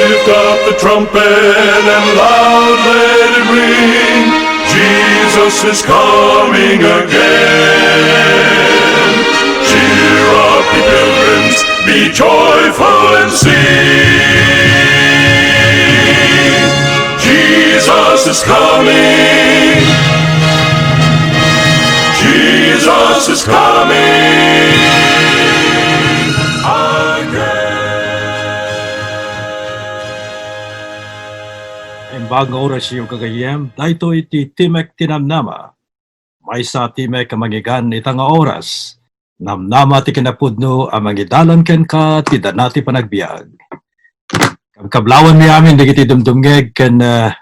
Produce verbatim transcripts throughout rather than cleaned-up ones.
Lift up the trumpet and loud let it ring. Jesus is coming again. Cheer up, ye pilgrims, be joyful and sing. Jesus is coming. Jesus is coming again. Imbag nga orasyo, gagayyem, daytoy ti Timek ti Namnama. Maysa a timek a manggigan ita nga oras. Namnama ti kinapudno a mangidalan kenka ti dana ti panagbiag. Kabkablawanmi amin dagiti dumdumngeg ken, ah,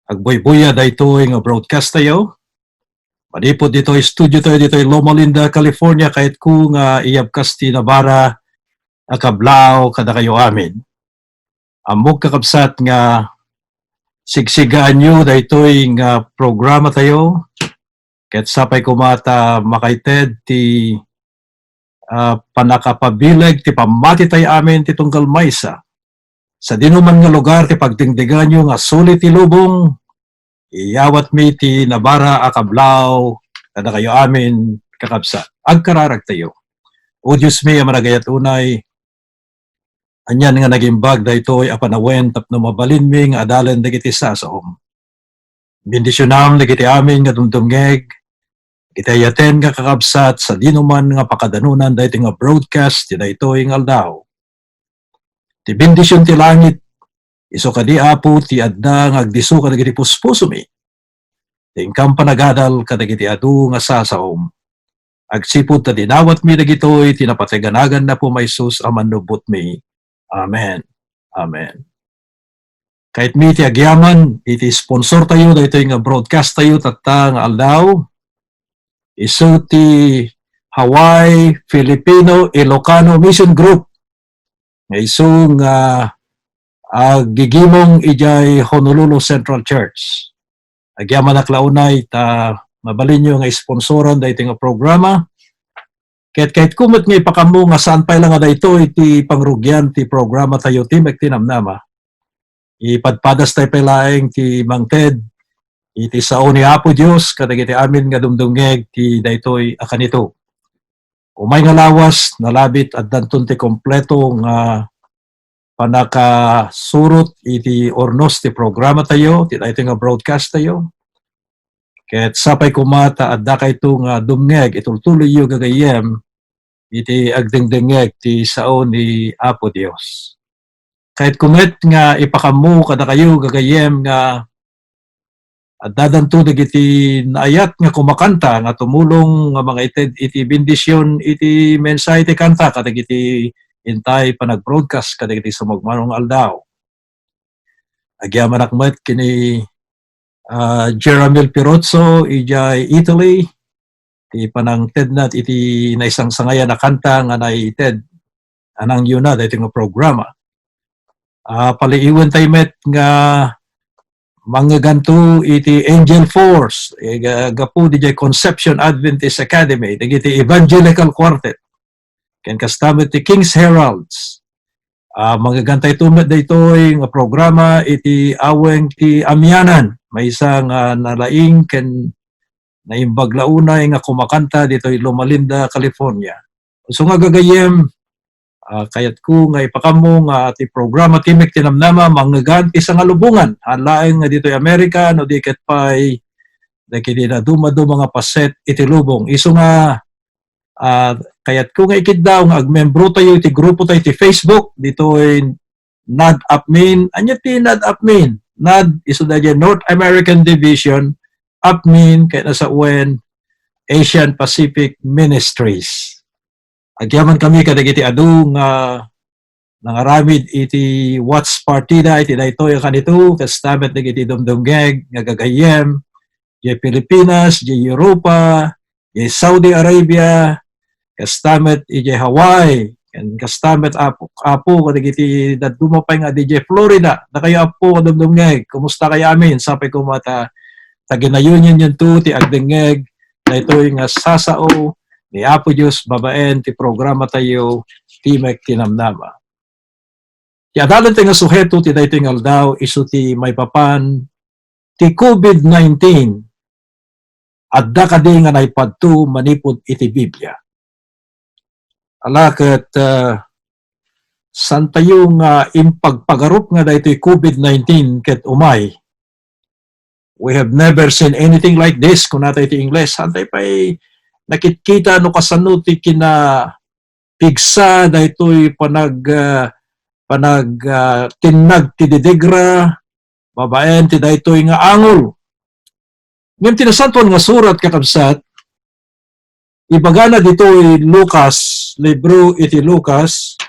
agbuybuya daytoy nga broadcast tayo. Manipud ditoy studio tayo ditoy Loma Linda, California, kayatko nga iyabkas ti nabara a kablaaw kadakayo amin. Ammok, kakabsat, nga sigsigaanyo daytoy nga programa tayo, ket sapay koma ta makaited ti, ah, pannakapabileg ti pammati tayo amin ti tunggal maysa. Sadinoman nga lugar ti pagdingdiganyo nga suli ti lubong, iyawatmi ti nabara a kablaaw kadakayo amin, kakabsat. Agkararag tayo. O Diosmi a managayat unay, anian nga nagimbag daytoy a panawen tapno mabalinmi nga adalen dagiti sasaom. Bendisionam dagiti amin nga dumdumngeg, dagiti ayaten nga kakabsat, sadinoman nga pakadanunan daytoy nga broadcast ti daytoy nga aldaw. Ti bendision ti langit, isu kadi, Apo, ti adda nga agdisso kadagiti puspusomi. Ti inkam panagadal kadagiti adu nga sasaom. Agsipud ta dinawatmi dagitoy ti napateg a nagan ni Apo Jesus a Mannubbotmi. Amen. Amen. Kayatmi ti agyaman iti sponsor tayo daytoy nga broadcast tayo tatta nga aldaw. Isu ti Hawaii Filipino Ilocano Mission Group nga isu nga aggigimong idiay Honolulu Central Church. Agyamanak la unay ta mabalinyo nga sponsoran daytoy nga programa. Ket kayatko met nga ipakammo nga saan pay la nga daytoy ti pangrugian ti programa tayo, Timek ti Namnama. Ipadpadas tayo pay laeng ti mangted iti sao ni Apo Dios kadagiti amin nga dumdumngeg ti daytoy a kanito. Umay nga lawas, nalabit, addanton ti kompleto nga pannakasurot iti urnos ti programa tayo, ti daytoy nga broadcast tayo. Ket sapay koma ta adda kayto nga dumngeg, itultuloyyo, gagayyem, iti agdengdengngeg ti sao ni Apo Dios. Kayatko met nga ipakammo kadakayo, gagayyem, nga addadanto dagiti naayat nga kumakanta nga tumulong nga mangaited iti bendision iti mensahe ti kanta kadagiti intay panag-broadcast kadagiti sumagmamano nga aldaw. Agyamanak met ken ni, ah, Jeramil Pirozzo idiay Italy, ti panangtedna iti naisangsangayan a kanta nga naited a nangyona daytoy nga programa. Ah, paliiwen tayo met nga mangngeganto iti Angel Force, eh, ga-, gapu didiay Concepcion Adventist Academy, dagiti Evangelical Quartet, ken kasta met ti King's Heralds. Ah, mangngegan tayo met daytoy nga programa iti Aweng ti Amianan, maysa nga nalaing ken naimbag la unay nga kumakanta ditoy Loma Linda, California. So nga gagayyem, ah, kayatko nga ipakammo nga ti programa Timek ti Namnama, mangngegan ti sangalubongan, haan laeng nga ditoy Amerika, no di ket pay dagiti dadumaduma nga paset iti lubong. Isu nga, ah, kayatko nga ikiddaw nga agmembro tayo iti grupo tayo iti Facebook, ditoy NAD Apmin. Ania ti NAD Apmin? NAD isu daydiay North American Division, Apmin, ket nasawen Asian Pacific Ministries. Agyaman kami kadagiti adu nga nangaramid iti watch party da iti daytoy a kanito, kasta met dagiti dumdumngeg nga gagayyem, diay Pilipinas, diay Europa, diay Saudi Arabia, kasta met idiay Hawaii, ken kasta met, Apo, Apo, kadagiti dadduma pay nga diay Florida. Dakayo, Apo, nga dumdumngeg, kumusta kayo amin? Sapay koma ta, ta ginayunyonyonto ti agdengngeg daytoy nga sasao ni Apo Dios babaen ti programa tayo, Timek ti Namnama. Ti adalen ti nga suheto ti daytoy nga aldaw isu ti maipapan ti COVID nineteen. Adda kadi nga naipadto manipud iti Biblia? Ala ket, ah, santayo nga impagpagarup nga daytoy COVID nineteen ket umay. "We have never seen anything like this," kunata iti Ingles. Santay pay nakitkita no kasano ti kinapigsa daytoy panag, ah, panag, ah, tinnag ti didigra, babaen ti daytoy nga angol. Ngem ti Nasantoan nga Surat, kakabsat, ibagana ditoy Lucas, libro iti Lucas,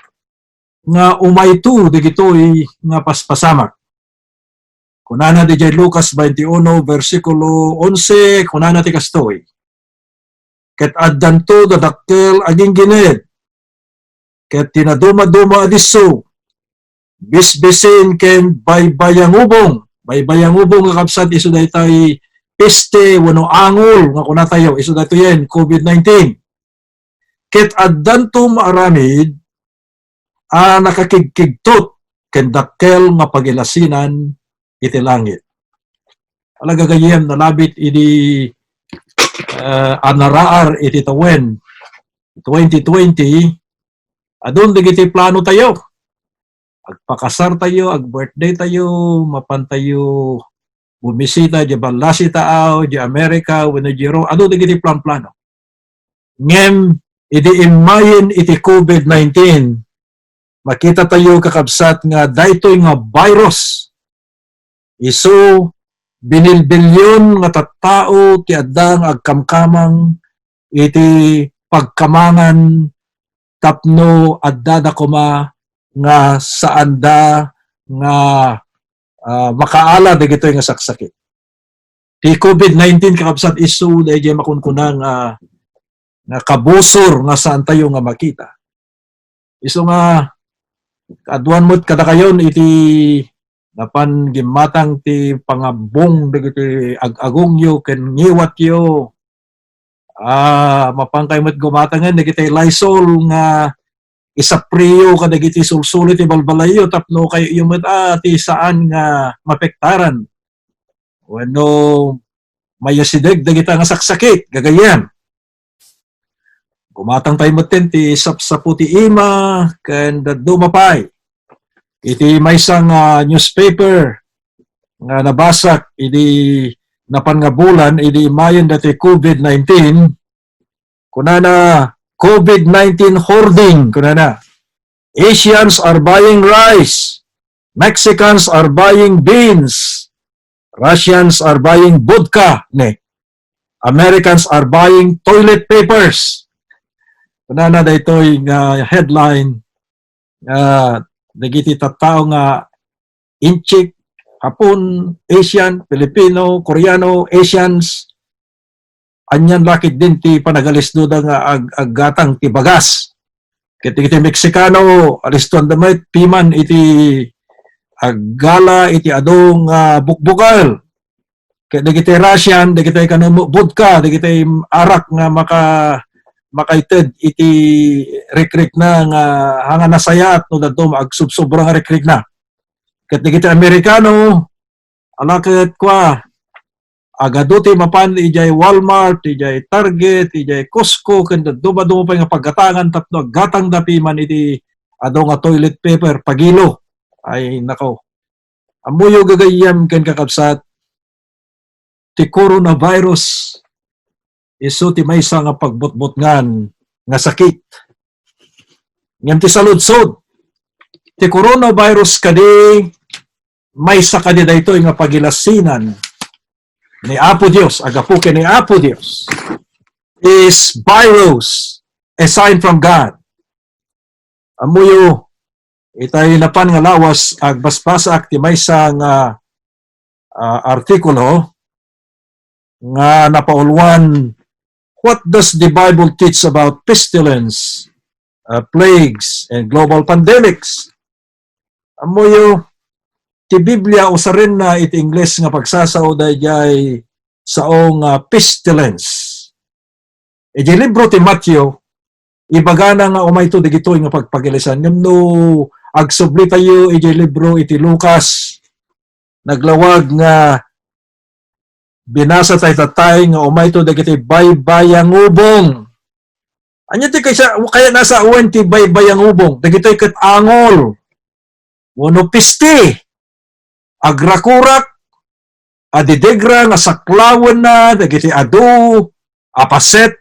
nga umayto dagitoy nga paspasamak. Kunana didiay Lucas twenty-one, bersikulo onse, kunana ti kastoy, "Ket addanto dadakkel a ginggined, ket ti nadumaduma a disso, bisbisin ken baybayangubong." Baybayangubong, kakabsat, isu daytay peste wenno angol nga kunatayo, isu daytoyen, COVID nineteen. "Ket addanto maaramid a nakakigkigtot ken dakkel nga pagilasinan iti langit." Ala gagayyem, nalabit idi, eh, a naraar iti tawen twenty twenty, adun dagiti plano tayo. Agpakasar tayo, ag-birthday tayo, mapan tayo bumisita di ballasi taaw, di Amerika, wenno di Rome, adu dagiti plan-plano. Ngem, idi immayen iti COVID nineteen, makita tayo, kakabsat, nga daytoy nga virus, isu binilbilyon nga tattao ti adda nga agkamkamang iti pagkamangan tapno addada koma nga saanda nga, ah, makaala dagitoy nga saksakit. Ti COVID nineteen, kakabsat, isu daydiay makunkuna nga, nga kabusor nga saantayo nga makita. Isu nga, kaaduan met kadakayon iti napan gimmatang ti pangabbong dagiti ag-agongyo ken ngiwatyo. Ah, mapan kayo met gumatangen dagiti Lysol nga isaprio kadagiti sulsulo ti balbalayyo tapno kayo met, ah, ti saan nga mapektaran wenno mayasideg dagita nga saksakit, gagayyem. Gumatang tayo metten ti sapsapo ti ima ken dadduma pay. Iti maysa nga newspaper nga nabasak idi napan nga bulan, idi immayen dati COVID nineteen, kunana, "COVID nineteen hoarding," kunana. "Asians are buying rice. Mexicans are buying beans. Russians are buying vodka," ne. "Americans are buying toilet papers." Kunana daytoy nga headline, ah, dagiti tattao nga Intsik, Hapon, Asian, Filipino, Koreano, Asians, anian la ketdin ti panagalisdoda nga ag-, aggatang ti bagas. Ket dagiti Meksikano, alistoanda met piman iti aggala iti adu nga bukbukel. Ket dagiti Russian, dagiti kano vodka, dagiti arak nga maka-, makaited iti rikrikna nga, nga nasayaat no dadduma agsubsobra nga rikrikna. Ket dagiti Amerikano, ala ket kua, agadu ti mapan idiay Walmart, idiay Target, idiay Costco, ken dadduma-duma pay nga paggatangan tapno aggatangda piman iti adu nga toilet paper, pagilo. Ay, nako. Ammoyo gagayyem ken kakabsat, ti coronavirus isu ti maysa nga pagbutbutngan nga sakit. Ngem ti saludsod, ti coronavirus kadi maysa kadi daytoy nga pagilasinan ni Apo Dios, agapu ken ni Apo Dios, is virus a sign from God? Ammoyo, itay napan nga lawas, agbasbasaak ti maysa nga, ah, artikulo nga napauluan, "What does the Bible teach about pestilence, uh, plagues, and global pandemics?" Ammoyo, ti Biblia usarenna iti Ingles nga pagsasao daydiay sao nga pestilence. Iti libro ti Mateo, ibagana nga umayto dagitoy nga pagpagilisan. Ngem no Agsubli tayo iti libro iti Lucas. Naglawag nga binasa tayo tatay nga umayto dagiti baybayangubong. Anya ti kaysa, kaya nasa awan ti baybayangubong? Dagitoy ket angol. Wenno pisti. Agrakurak a didigra nga saklawenna dagiti adu a paset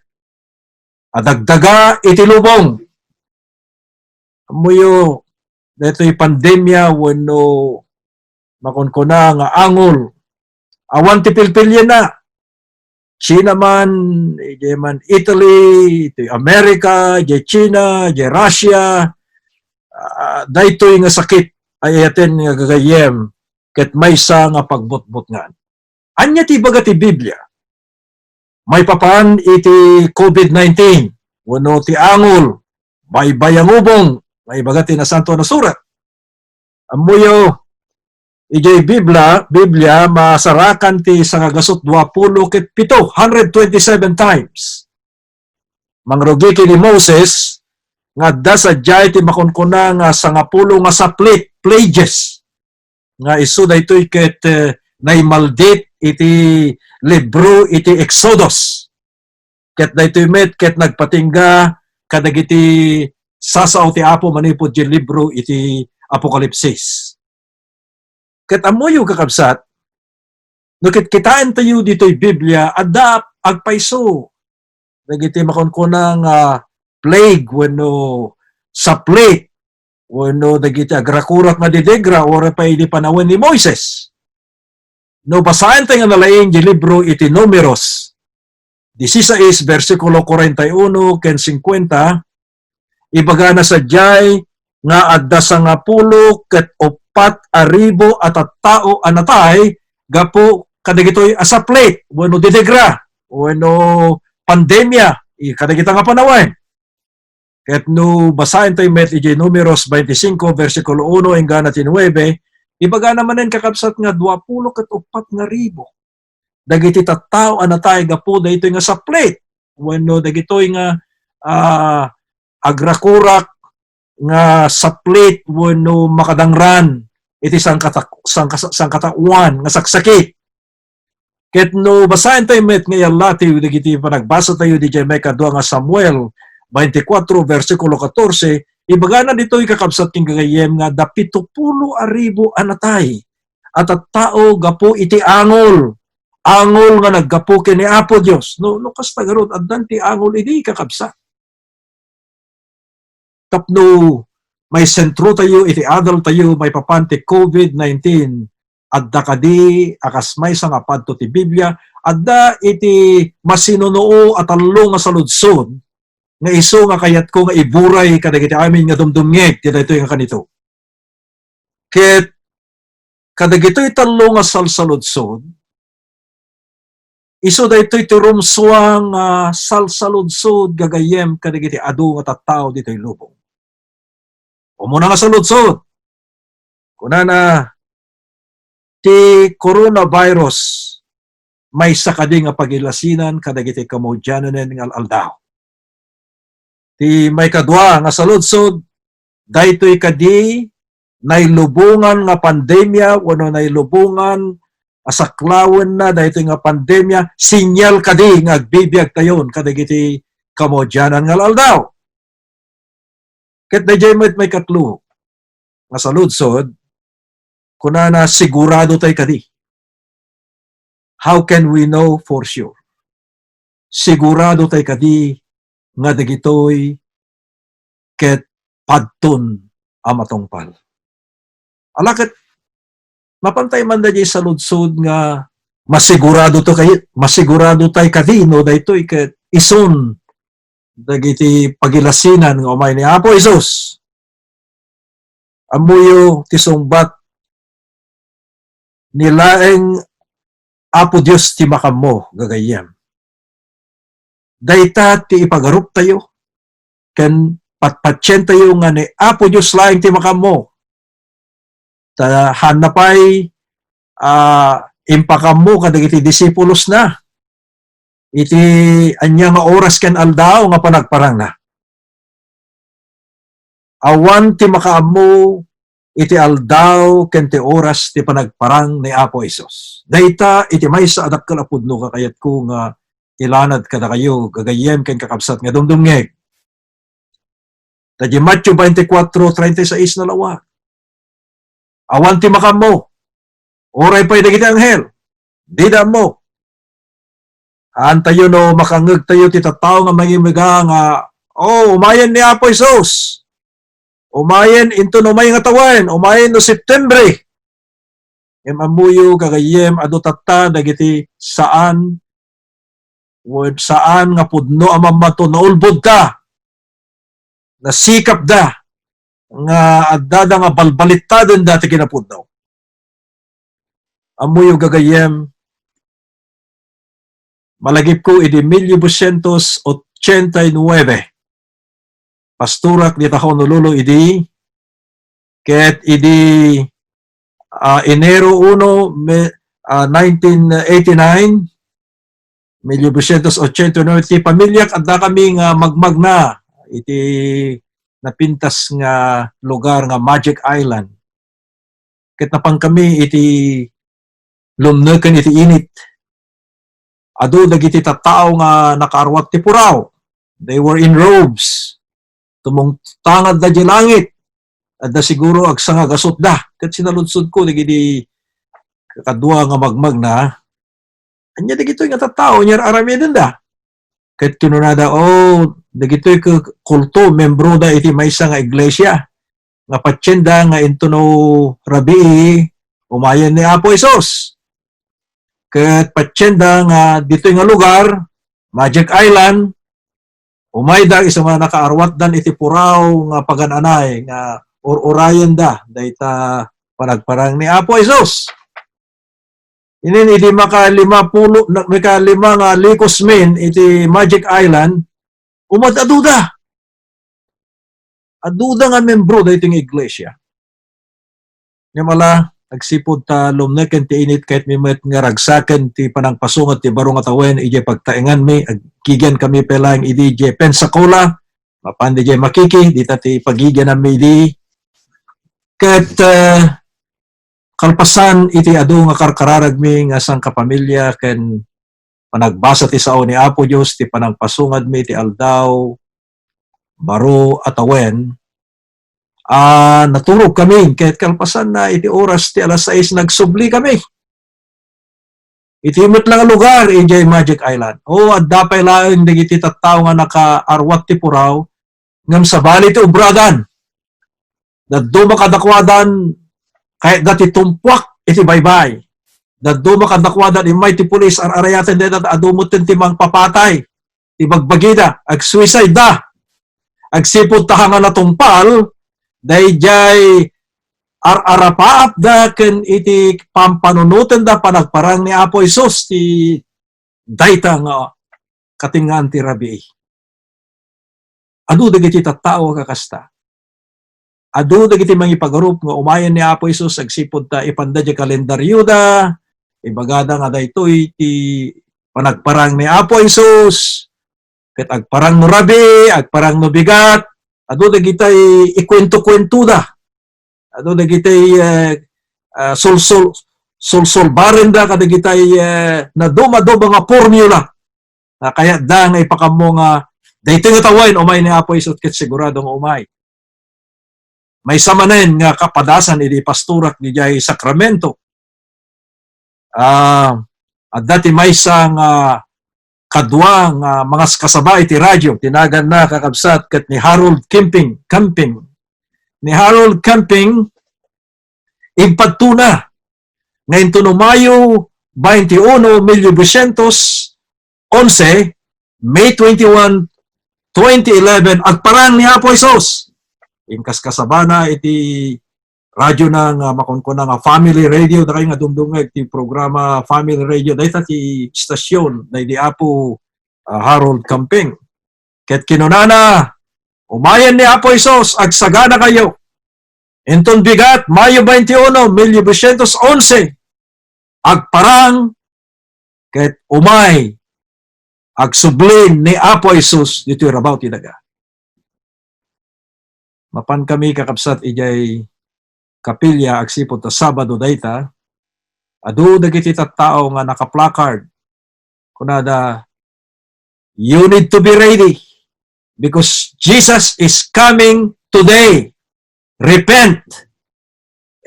a dagdaga iti lubong. Ammoyo, daytoy pandemia wenno makunkuna nga angol, awan ti pilpilienna. China man, idiay man Italy, iti America, idiay China, idiay Russia, ah, daytoy nga sakit ay ayaten nga gagayyem ket maysa nga pagbutbutngan. Ania ti ibaga ti Biblia maipapan iti covid nineteen wenno ti angol, baybayangubong nga ibaga ti Nasantoan a Surat? Ammoyo, idiay Biblia, Biblia, masarakan ti sangagasut dua pulo ket pito, hundred twenty-seven times. Mangrugi ken ni Moses, nga adda sadiay ti makunkuna nga sangapulo nga saplit, plagues, nga isu daytoy ket, eh, naimaldit iti libro iti Exodus. Ket daytoy met ket nagpatingga kadagiti sasao ti Apo manipud diay libro iti Apokalipsis. Ket ammoyo, kakabsat, no kitkitaentayo ditoy Biblia, adda agpayso dagiti makunkuna nga plague wenno saplit wenno dagiti agrakurak nga didigra uray pay idi panawen ni Moises. No basaentayo nga nalaing di libro iti Numeros, dieciséis, bersikulo kuarenta y uno ken cincuenta, ibagana sadiay nga adda sangapulo ket uppat a ribu a tattao a natay gapu kadagitoy a saplit wenno didigra wenno pandemia, i-, kadagita nga panawen. Ket no basaentayo met idiay Numeros twenty-five, bersikulo uno inggana ti nuebe, ibagana manen, kakabsat, nga dua pulo ket uppat nga ribu dagiti tattao a natay gapu daytoy nga saplit wenno dagitoy nga, ah, agrakurak nga saplit wenno makadangran iti sangkata-, sangka-, sangkataoan nga saksakit. Ket no basaentayo met nga iallatayo dagiti panagbasatayo idiay maikadua nga Samuel twenty-four, bersikulo katorse, ibagana ditoy, kakabsat ken gagayyem, nga adda pito pulo a ribu a natay a tattao gapu iti angol, angol nga naggapu ken ni Apo Dios. No, no kasta garud, addan ti angol idi, kakabsat. Tapno maisentrotayo iti adaltayo maipapan ti covid nineteen, adda kadi a kas maysa nga padto ti Biblia? Adda iti masinunuo a tallo nga saludsod nga isu nga kayatko nga iburay kadagiti amin nga dumdumngeg ti daytoy nga kanito. Ket kadagitoy tallo nga salsaludsod, isu daytoy ti rumsua nga salsaludsod gagayyem kadagiti adu nga tattao ditoy lubong. Umuna nga saludsod, kunana, ti coronavirus maysa kadi nga pagilasinan kadagiti kamaudiananen nga al-aldaw? Ti maikadua nga saludsod, daytoy kadi nailubongan nga pandemia wenno nailubongan a saklawenna daytoy nga pandemia, sinyal kadi nga agbibiagtayon kadagiti kamaudianan nga al-aldaw? Ket daydiay met maikatlo nga saludsod, kunana, sigurado tay kadi? How can we know for sure? Sigurado tay kadi nga dagitoy ket padton a matungpal? Ala ket, mapantay man daydiay saludsod nga masigurado to kay, masigurado tay kadi no daytoy ket isun dagiti pagilasinan nga umay ni Apo Jesus? Ammoyo ti sungbat, ni laeng Apo Dios ti makammo, gagayyem. Dayta ti ipagaruptayo ken patpatientayo nga ni Apo Dios laeng ti makammo. Ta haanna pay, ah, impakammo kadagiti disipulosna iti ania nga oras ken aldaw nga panagparangna. Awan ti makaammo iti aldaw ken ti oras ti panagparang ni Apo Jesus. Dayta iti maysa a dakkel a pudno, kakayatko, nga ilanad kadakayo, gagayyem ken kakabsat nga dumdumngeg. Daydi Mateo twenty-four treinta y seis no lawa. Awan ti makaammo. Uray pay dagiti anghel, dida ammo. Haantayo no makangngegtayo ti tattao nga mangimmega nga, "Oh, umayen ni Apo Jesus. Umayen inton umay nga tawen, umayen no September." Ngem ammoyo, gagayyem, adu tatta dagiti saan, wen saan nga pudno a mammato, naulbodda, nasikapda, nga addada nga balbalittaden dati kinapudno. Ammoyo, gagayyem, malagipko idi mil novecientos ochenta y nueve. Pastorak dita Honolulu idi, ket idi, ah, Enero uno, me-, ah, nineteen eighty-nine, mil novecientos ochenta y nueve, ti pamiliak, adda kami nga magmagna iti napintas nga lugar nga Magic Island. Ket napankami iti lumneken iti init. Adu dagiti tattao nga nakaarwat ti puraw. They were in robes. Tumungtangadda di langit. Adda siguro agsangagasutda. Ket sinaludsodko dagiti kadua nga magmagna, "Ania dagitoy nga tattao? Ania aramidenda?" Ket kinunada, "Oh, dagitoy ke-, kulto, membroda iti maysa nga iglesia. Nga patienda nga inton no rabii, umayen ni Apo Jesus. Ket patienda nga ditoy nga lugar, Magic Island, umayda isu nga nakaarwatdan iti puraw nga pagan-anay nga ur-urayenda dayta panagparang ni Apo Jesus." Inin idi makalima pulo, na-, makalima nga likosmin iti Magic Island, umad-aduda. Aduda nga membro daytoy nga iglesia. Ngem ala, agsipud ta lumneken ti init ket met nga ragsaken ti panangpasungad ti baro nga tawen idiay pagtaenganmi, aggigian kami pay laeng idi idiay Pensacola, mapan idiay Makiki, dita ti pagigiananmi idi. Ket, eh, kalpasan iti adu nga karkararagmi nga sangkapamilya ken panagbasa ti sao ni Apo Dios, ti panangpasungadmi iti aldaw, baro a tawen, a, naturog kami, ket kalpasanna iti oras ti alas sais, nagsubli kami. Iti met la nga lugar, idiay Magic Island. O, adda pay laeng dagiti tattao nga nakaarwat ti puraw, ngem sabali ti ubradan. Dadduma kadakuadan, kayatda ti tumpuak iti baybay. Dadduma kadakuadan, immay ti pulis, ar-arayaten dayta, adu metten ti mangpapatay. Ibagbagida, ag-suicide da. Agsipud ta haan nga natungpal, daydiay ar-arapaatda ken iti pampanunotenda panagparang ni Apo Jesus ti dayta nga katengngaan ti rabii. Adu dagiti tattao a kakasta. Adu dagiti mangipagarup nga umayen ni Apo Jesus agsipud ta ipanda diay kalendarioda, ibagada nga daytoy ti panagparang ni Apo Jesus, ket agparang no rabii, agparang no bigat, adu dagitay ikuwento-kuwentoda. Adu dagitay, eh, ah, sulsul-, sulsulbarenda kadagitay, eh, naduma-duma nga formula. Nga kayatda nga ipakammo nga daytoy nga tawen, umay ni Apo Jesus ket sigurado nga umay. Maysa manen nga kapadasan idi pastorak diay Sacramento. Ah, adda ti maysa nga kadua nga mangaskasaba iti radio, ti naganna, kakabsat, ket ni Harold Camping, Camping. Ni Harold Camping, impagtuna nga inton Mayo twenty-one, mil novecientos onse, May twenty-one, twenty eleven, agparang ni Apo Jesus. Inkaskasabana iti radio na nga makunkuna nga Family Radio, dakayo nga dumdumngeg ti programa Family Radio, dayta ti stasyon daydi Apo, ah, Harold Camping. Ket kinunana, "Umayen ni Apo Jesus, agsaganakayo." Inton bigat, Mayo twenty-one, mil novecientos onse, agparang ket umay agsubli ni Apo Jesus ditoy rabaw ti daga. mapan kami, kakabsat, idiay kapilya agsipud ta Sabado dayta, adu dagiti tattao nga naka-placard. Kunada, "You need to be ready because Jesus is coming today. Repent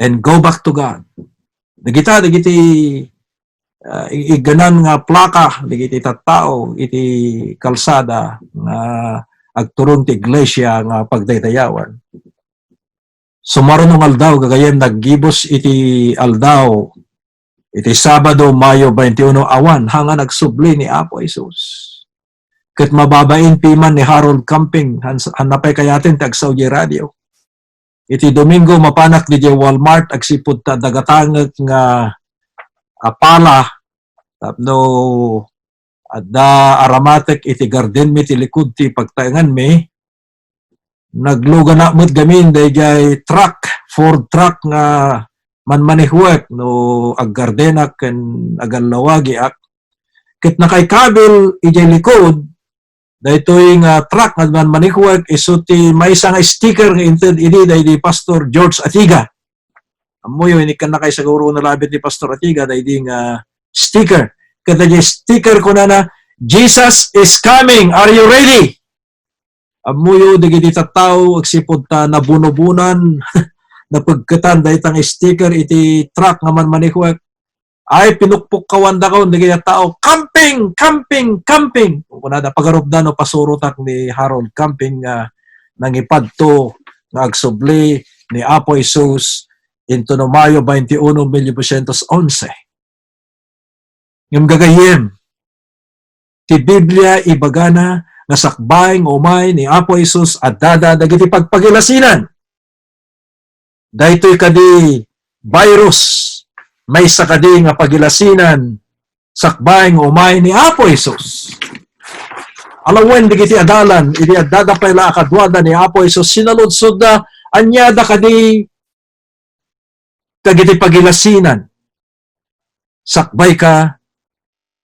and go back to God." Dagita, dagiti, ah, i-, igganan nga plaka, dagiti tattao iti kalsada nga agturong ti iglesia nga pagdaydayawan. Sumaruno nga aldaw, gagayyem, naggibus iti aldaw, iti Sabado, Mayo twenty-one, awan, hangan agsubli ni Apo Jesus. Ket mababain piman ni Harold Camping, han, han napay kayaten ti agsaw diay radio. Iti Domingo, mapanak diay Walmart, agsipud ta dagatangek nga apala, tapno adda aramatek iti gardenmi ti likud ti pagtaenganmi, nagluganak met gamin daydiay truck, Ford truck nga manmanehuek no aggardenak ken agallawagiak. Ket nakaikabil idiay likud, daytoy nga truck nga manmanehuek isu ti maysa nga sticker nga inted idi daydi Pastor George Atiga. Ammoyo, inikkanna kay siguro nalabit ni Pastor Atiga daydi nga sticker. Ket daydiay sticker kunana, "Jesus is coming. Are you ready?" Ammoyo, dagiti tattao agsipud ta nabunobunan, napegketan dayta nga sticker iti truck nga manmanehuek. Ay, pinukpukkawandakon dagiti tao, "Camping! Camping! Camping!" Kunada, pagarupda no pasurotak ni Harold Camping nga nangipadto nga agsubli ni Apo Jesus intono Mayo twenty-one, mil novecientos onse. Ngem gagayyem, ti Biblia ibagana nga sakbay nga umay ni Apo Jesus, addada dagiti pagpagilasinan. Daytoy kadi virus, maysa kadi nga pagilasinan sakbay nga umay ni Apo Jesus. Alawen dagiti adalan, idi addada pay la a kaduada ni Apo Jesus, sinaludsodda, "Aniada kadi dagiti pagilasinan sakbayka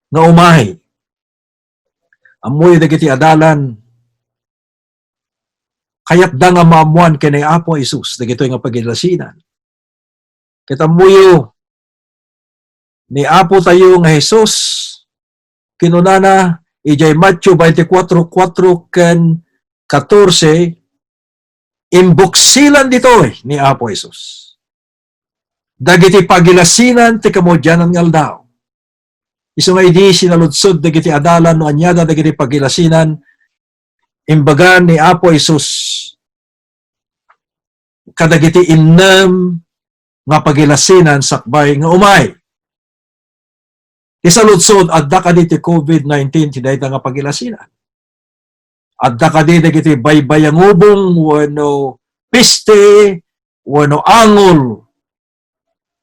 nga umay?" Ammoyo dagiti adalan, kayatda nga maammoan ken ni Apo Jesus dagitoy nga pagilasinan. Ket ammoyo, ni Apo tayo nga Jesus, kinunana idiay Mateo twenty-four, four ken katorse, imbuksilan ditoy ni Apo Jesus dagiti pagilasinan ti kamaudianan nga aldaw. Isu nga idi sinaludsod dagiti adalan no aniada dagiti pagilasinan, imbaga ni Apo Jesus kadagiti innem nga pagilasinan sakbay nga umay. Isaludsod, adda kadi ti covid nineteen ti dayta nga pagilasinan? Adda kadi dagiti baybayangubong wenno peste wenno angol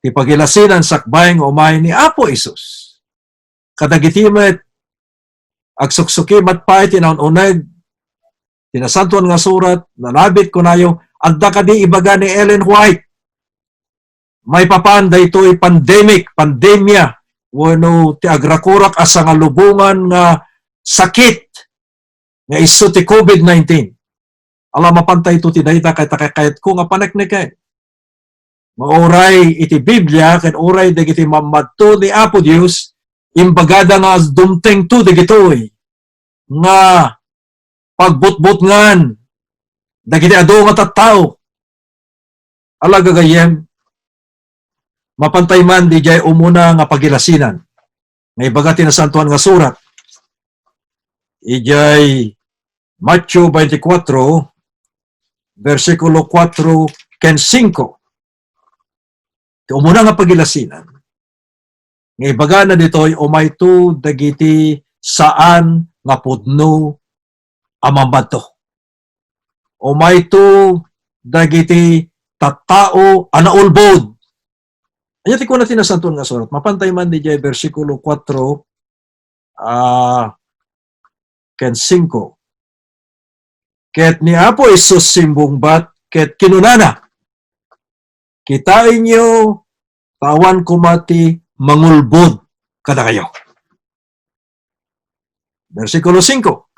ti pagilasinan sakbay nga umay ni Apo Jesus? Kadagiti met agsuksuki met pay ti naun-uneg ti Nasantoan nga Surat, nalabit kunayo, adda kadi ibaga ni Ellen White maipapan daytoy pandemic, pandemia, wenno ti agrakurak a sangalubongan nga sakit nga isu ti covid nineteen. Ala, mapantayto ti dayta ket kakayatko nga panekneken. Mauray iti Biblia ken uray dagiti mammadto ni Apo Dios, imbagada nga dumtengto dagitoy nga pagbutbutngan dagiti adu nga tattao. Ala, gagayyem, mapantay man didiay umuna nga pagilasinan nga ibaga ti Nasantoan nga Surat. Idiay Mateo twenty-four, bersikulo four ken five. Ti umuna nga pagilasinan, nga ibagana ditoy, umayto dagiti saan nga pudno a mammadto. Umayto dagiti tattao a naulbod. Ania ti kuna ti Nasantoan nga Surat? Mapantay man didiay bersikulo four, ah, ken five. Ket ni Apo Jesus simmungbat ket kinunana, "Kitaenyo ta awan koma ti mangulbod kadakayo." Bersikulo five,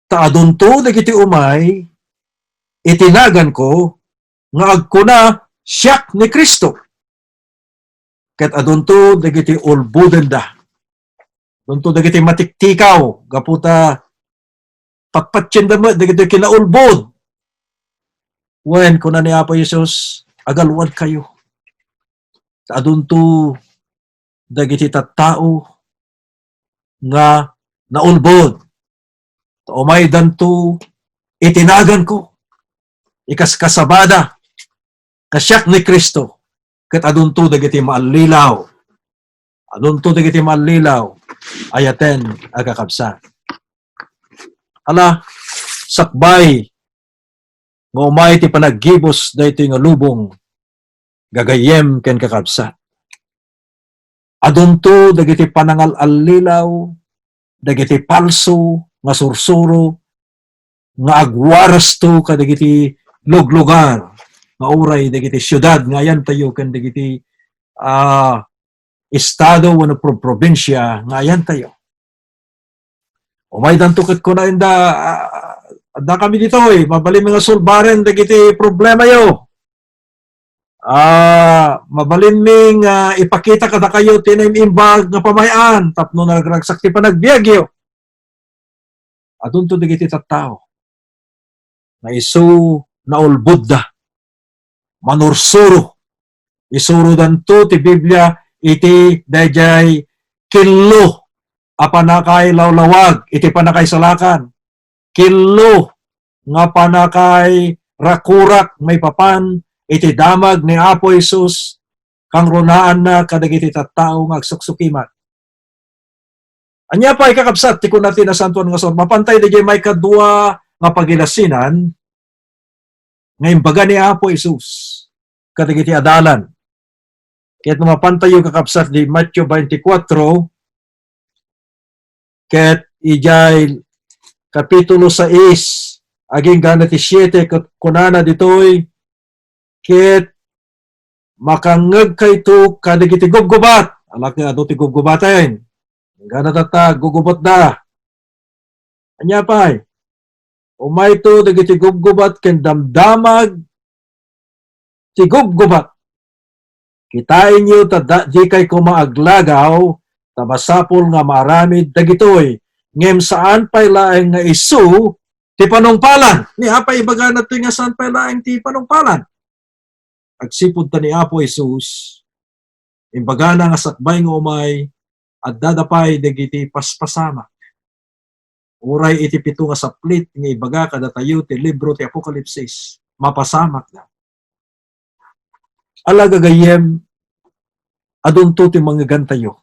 "Ta adunto dagiti umay iti naganko nga agkuna, "Siak ni Cristo." Ket adunto dagiti ulbodenda. Adunto dagiti matiktikaw gapu ta patpatienda met dagiti kinaulbod. Wen, kuna ni Apo Jesus, "Agalwadkayo. Ta adunto dagiti tattao nga naulbod. Ta umaydanto iti naganko, ikaskasabada, nga siak ni Cristo, ket adunto dagiti maallilaw." Adunto dagiti maallilaw, ayaten a kakabsat. Ala, sakbay nga umay ti panaggibus daytoy nga lubong, gagayyem ken kakabsat. Adunto dagiti panangal-allilaw, dagiti palso nga sursuro, nga agwarasto kadagiti luglugar, nga uray dagiti siudad nga ayantayo ken dagiti, ah, estado wenno pro-, probinsia nga ayantayo. Umaydanto ket kuna inda, "Ah, adda kami ditoy, mabalinmi nga sulbaren dagiti problemayo. Ah, mabalinmi nga ipakita kadakayo ti naim-imbag nga pamay-an tapno naragragsak ti panagbiagyo." Adunto dagiti tattao nga isu naulbodda, manursuro. Isurodanto ti Biblia iti daydiay killo a panakailawlawag iti panakaisalakan. Killo nga panakairakurak maipapan iti damag ni Apo Jesus, kangrunaanna kadagiti tattao nga agsuksukimat. Ania pay, kakabsat, ti kuna ti Nasantoan nga Surat? Mapantay daydiay maikadua nga pagilasinan nga imbaga ni Apo Jesus kadagiti adalan. Ket no mapantayo, kakabsat, di Mateo twenty-four, ket idiay kapitulo sais, agingga na ti siete, ket kunana ditoy, ket makangngegkayto kadagiti gubgubat. Ala, ket adu ti gubgubaten? Inggana tatta, gugubotda. Ania pay? Umayto dagiti gubgubat ken damdamag ti gubgubat. Kitaenyo ta da-, dikay koma aglagaw, ta masapul nga maaramid dagitoy, ngem saan pay laeng nga isu ti panungpalan. Ni apay ibagana toy nga saan pay laeng ti panungpalan? Agsipud ta ni Apo Jesus, imbagana nga sakbay nga umay, addada pay dagiti paspasamak. Uray iti pito nga saplit nga ibaga kadatayo ti libro ti Apokalipsis, mapasamakda. Ala, gagayyem, adunto ti mangngegantayo.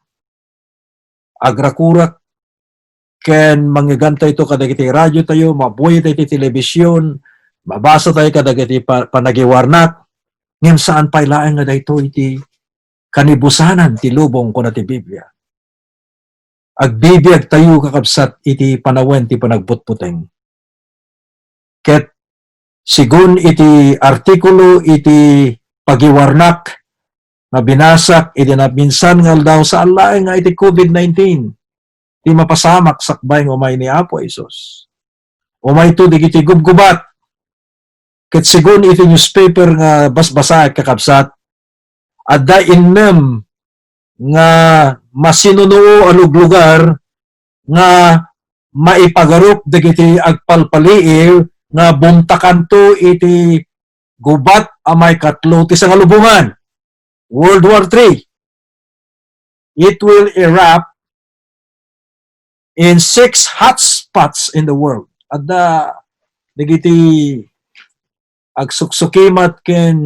Agrakurak ken mangngegantayo kadagiti radiotayo, mabuy tayo iti telebision, mabasa tayo kadagiti pa-, panagiwarnak, ngem saan pay laeng nga daytoy ti kanibusanan ti lubong, kuna ti Biblia. Agbibiagtayo, kakabsat, iti panawen ti panagbutbuteng. Ket sigun iti artikulo iti pagiwarnak nga binasak iti naminsan nga aldaw, saan laeng nga iti covid nineteen ti mapasamak sakbay nga umay ni Apo Jesus. Umayto dagiti gubgubat. Ket sigun iti newspaper nga basbasaek, kakabsat, adda innem nga masinunuo a luglugar nga maipagarup dagiti agpalpaliiw nga bumtakanto iti gubat a maikatlo ti sangalubongan, World War Three. It will erupt in six hotspots in the world. Adda dagiti agsuksukimat ken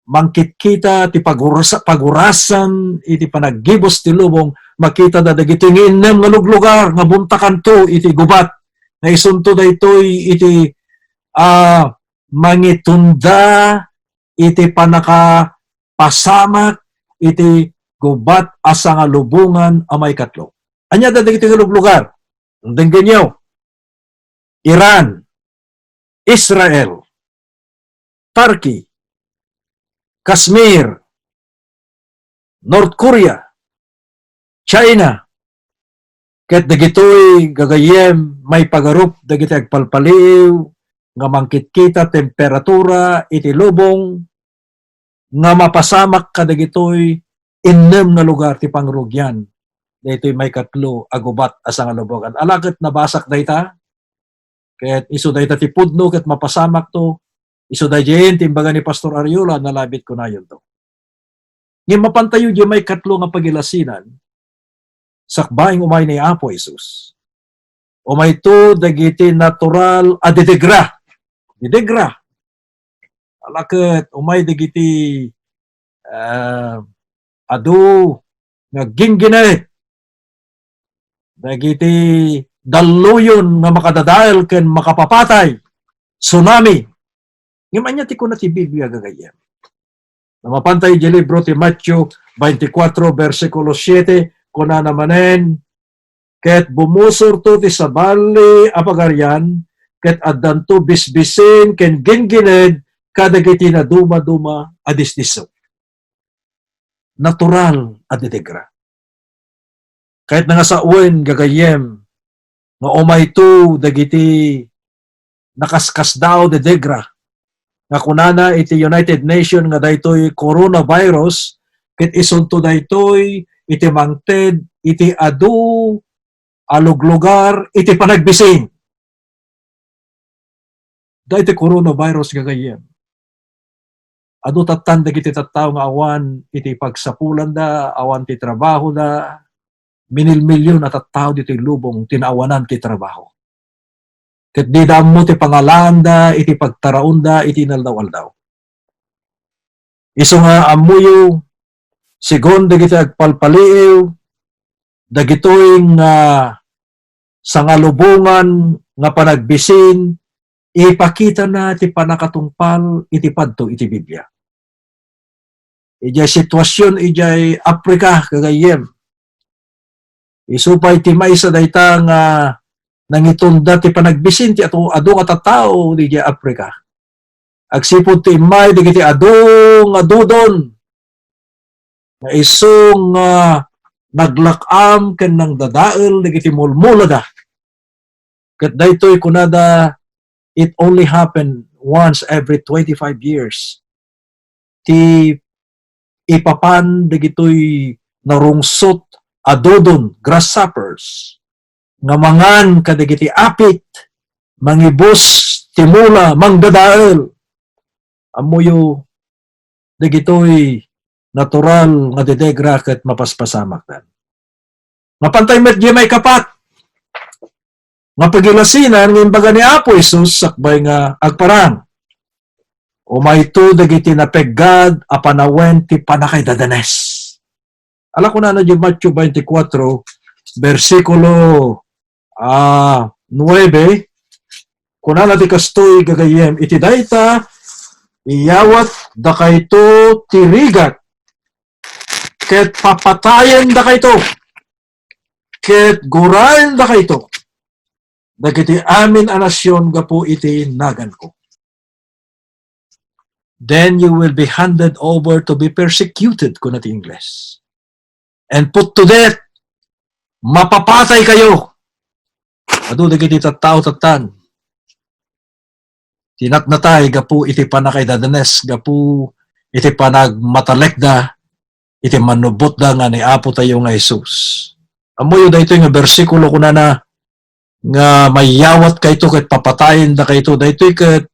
mangkitkita ti pagurasa-, pagurasan iti panaggibus ti lubong, makitada dagiti nga innem nga luglugar nga bumtakanto iti gubat, nga isunto daytoy iti, ah, mangitunda iti pannakapasamak iti gubat a sangalubongan a maikatlo. Ania dagiti nga luglugar? Denggenyo. Iran, Israel, Turkey, Kashmir, North Korea, China, ket dagitoy gagayyem maipagarup dagiti agpalpaliiw nga mangkitkita temperatura iti lubong nga mapasamak kadagitoy innem nga lugar ti pangrugian. Daytoy maikatlo a gubat a sangalubogan. Ala ket nabasak dayta? Ket isu dayta ti pudno ket mapasamakto. Isu daydiay ti imbaga ni Pastor Ariola, nalabit kunayonto. Ngem mapantayo di maikatlo nga pagilasinan, sakbaing umay ni Apo Jesus. Umayto dagiti natural a didegra. Didegra. Ala ket umay dagiti, ah, adu nga ginggined. Dagiti dalluyon nga makadadael ken makapapatay. Tsunami. Ngem ania ti kuna ti Biblia, gagayyem? No mapantayo idiay libro ti Mateo twenty-four, bersikulo siete, kunana manen, "Ket bumusorto ti sabali a pagarian, ket addanto bisbisin ken ginggined kadagiti nadumaduma a disdisso." Natural a didegra. Kayatna nga sawen, gagayyem, nga umayto dagiti nakaskasdaaw didegra nga kunana iti United Nations nga daytoy coronavirus ket isunto daytoy iti mangted iti adu a luglugar iti panagbisin. Daytoy coronavirus, gagayyem, adu tattan dagiti tattao nga awan iti pagsapulanda, awan ti trabahoda, minilmilion a tattao ditoy lubong ti naawanan ti trabaho. Ket dida ammo ti pangalaanda iti pagtaraonda iti inaldaw-aldaw. Isu nga ammoyo, sigun dagiti agpalpaliiw, dagitoy nga sangalubongan nga panagbisin, ipakitana ti pannakatungpal iti padto iti Biblia. Idiay situasion idiay Africa, gagayyem, isu pay ti maysa dayta nga nangitunda ti panagbisin ti adu, adu nga tattao idiay Africa. Agsipud ti immay dagiti adu nga dudon nga isu nga naglak-am ken nangdadael dagiti mulmulada. Ket daytoy kunada, it only happened once every twenty-five years. Ti ipapan dagitoy narungsot a dudon, grasshoppers, nga mangan kadagiti apit, mangibus ti mula, mangdadael. Ammoyo, dagitoy natural nga didegra ket mapaspasamakdan. Mapantay met di maikapat nga pagilasinan nga imbaga ni Apo Jesus sakbay nga agparang. Umayto dagiti napeggad a panawen ti pannakaidadanes. Ala kunana di Mateo twenty-four, bersikulo, ah, nuebe, kunana di kastoy, gagayyem, iti dayta, iyawat dakayto ti rigat, ket papatayen dakayto, ket guraen dakayto dagiti amin a nasion gapu iti naganko. Then you will be handed over to be persecuted, kuna ti Ingles. And put to death, mapapatay kayo. Adu dagiti tattao tattan, tinatnatay gapu iti pannakaidadanes, gapu iti panagmatalekda iti mannubbotda nga ni Apo tayo nga Jesus. Ammoyo daytoy nga bersikulo, kunana nga mayawat kayto ket papatayen dakayto. Daytoy ket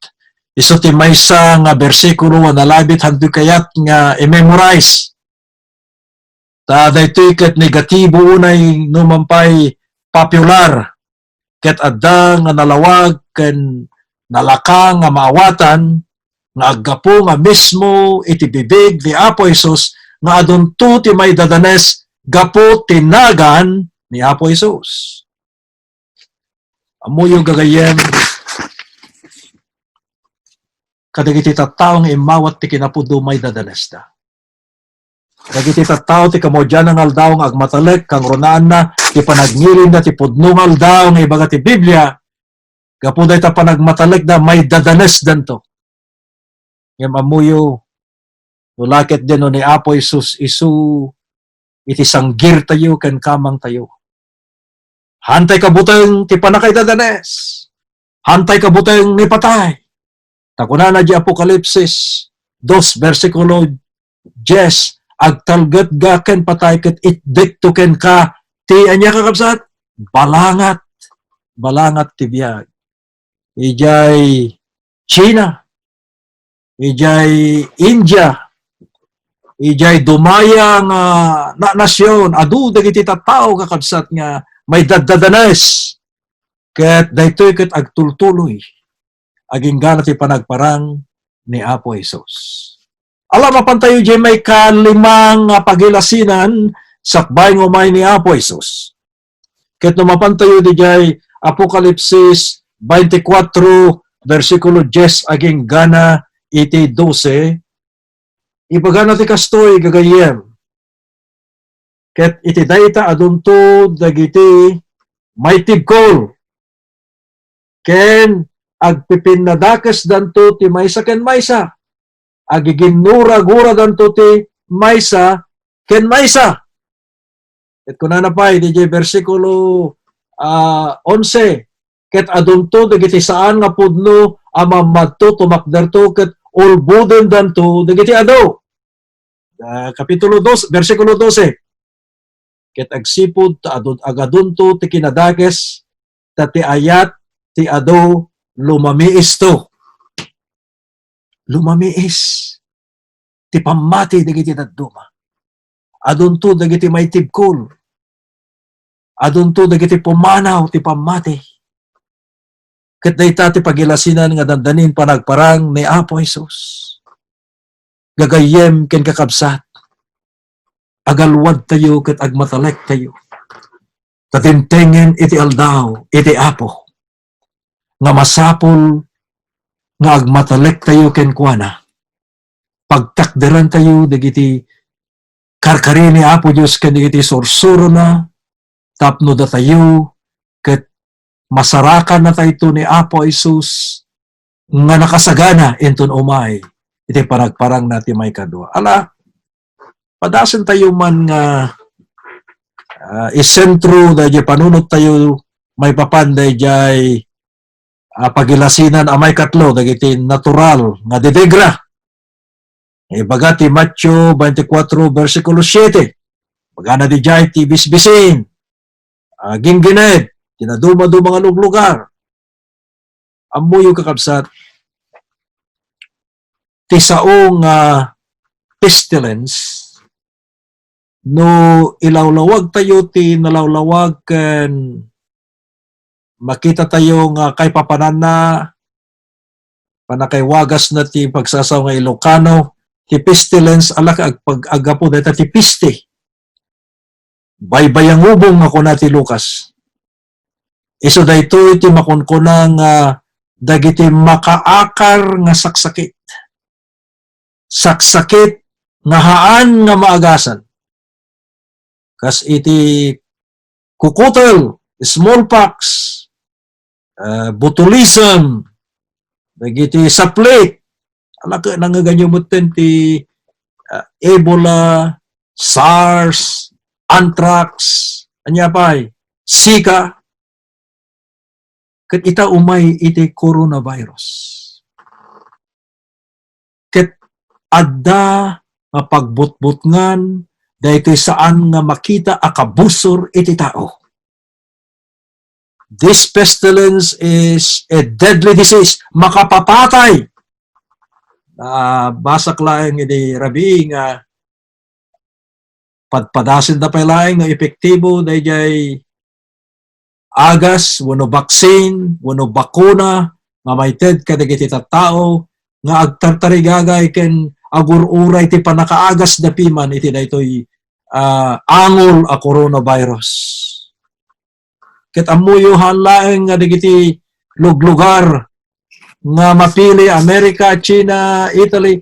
isu ti maysa nga bersikulo a nalabit, hantoy kayat nga i-memorize. Ta daytoy ket negatibo unay no man pay popular, ket adda nga nalawag ken nalaka nga maawatan nga aggapu nga mismo iti bibig ni Apo Jesus nga adunto ti maidadanes gapu ti nagan ni Apo Jesus. Ammoyo, gagayyem, kadagiti tattao nga immawat ti kinapudno, maidadanesda. Dagiti tattao ti kamaudian nga aldaw nga agmatalek, kangrunaanna ti panagngilingda ti pudno nga aldaw nga ibaga ti Biblia, gapu dayta panagmatalekda, maidadanesdanto. Ngem ammoyo, no la ketdin no ni Apo Jesus isu iti sanggirtayo ken kamangtayo, haantay kabuteng ti pannakaidadanes. Haantay kabuteng ni patay. Ta kunana di Apokalipsis dos, bersikulo dies, "Agtalgetga ken patay ket itdekto kenka ti," ania, kakabsat? Balangat. Balangat ti biag. Idiay China, idiay India, idiay dumaya nga na-, nasion, adu dagiti tattao, kakabsat, nga maidaddadanes. Ket daytoy ket agtultuloy agingga ti panagparang ni Apo Jesus. Ala, mapantayo diay maikalimang nga pagilasinan sakbay nga umay ni Apo Jesus. Ket no mapantayo diay Apokalipsis twenty-four, bersikulo dies aginggana iti dose, ibagana ti kastoy, gagayyem. Ket iti dayta adunto dagiti maitibkol, ken agpipinnadakesdanto ti maysa ken maysa, agiginnuraguradanto ti maysa ken maysa. Ket kunana pay, diay bersikulo, ah, onse, "Ket adunto dagiti saan nga pudno a mammadto tumakderto ket ulbodendanto dagiti adu." Ah, Kapitulo dos, bersikulo dose, "Ket agsipud ta adu-, agadunto ti kinadakes, ta ti ayat ti adu lumamiisto." Lumamiis ti pammati dagiti dadduma. Adunto dagiti maitibkol. Adunto dagiti pumanaw ti pammati. Ket dayta ti pagilasinan nga dandanin panagparang ni Apo Jesus. Gagayyem ken kakabsat, agalwadtayo ket agmatalektayo. Ta dimtengen iti aldaw iti Apo nga masapul nga agmatalektayo kenkuana. Pagtakderantayo dagiti karkari ni Apo Dios ken dagiti sursurona tapno datayo ket masarakannatayto ni Apo Jesus nga nakasagana inton umay iti panagparangna ti maikadua. Ala, padasentayo man nga, ah, isentro daydiay panunottayo maipapan daydiay, ah, pagilasinan a maikatlo dagiti natural nga didigra. Ibaga ti Mateo twenty-four, bersikulo siete. Ibagana didiay ti bisbisin, ah, ginggined, ti nadumaduma nga luglugar. Ammoyo, kakabsat, ti sao nga pestilence, no ilawlawagtayo ti nalawlawag ken makitatayo nga kaipapananna, pannakaiwagasna ti pagsasao nga Ilocano, ti pestilence, ala, agpag-, aggapu dayta ti peste. Baybayangubong nga kuna ti Lucas. Isu daytoy ti makunkuna nga dagiti makaakar nga saksakit. Saksakit nga haan nga maagasan. Kas iti kukutel, smallpox, ah, botulism, dagiti saplik, ala, ket nangngeganyo metten ti, ah, Ebola, SARS, anthrax, ania pay, Zika, ket ita umay iti coronavirus. Ket adda nga pagbutbutngan daytoy saan nga makita a kabusor iti tao. This pestilence is a deadly disease. Makapapatay. Ah, basak laeng idi rabii nga padpadasenda pay laeng no epektibo daydiay agas wenno vaccine wenno bakuna nga maited kadagiti tattao nga agtartarigagay ken agur-uray ti pannakaagasda piman iti daytoy, ah, angol a coronavirus. Ket ammoyo, haan laeng nga dagiti luglugar nga mapili, America, China, Italy,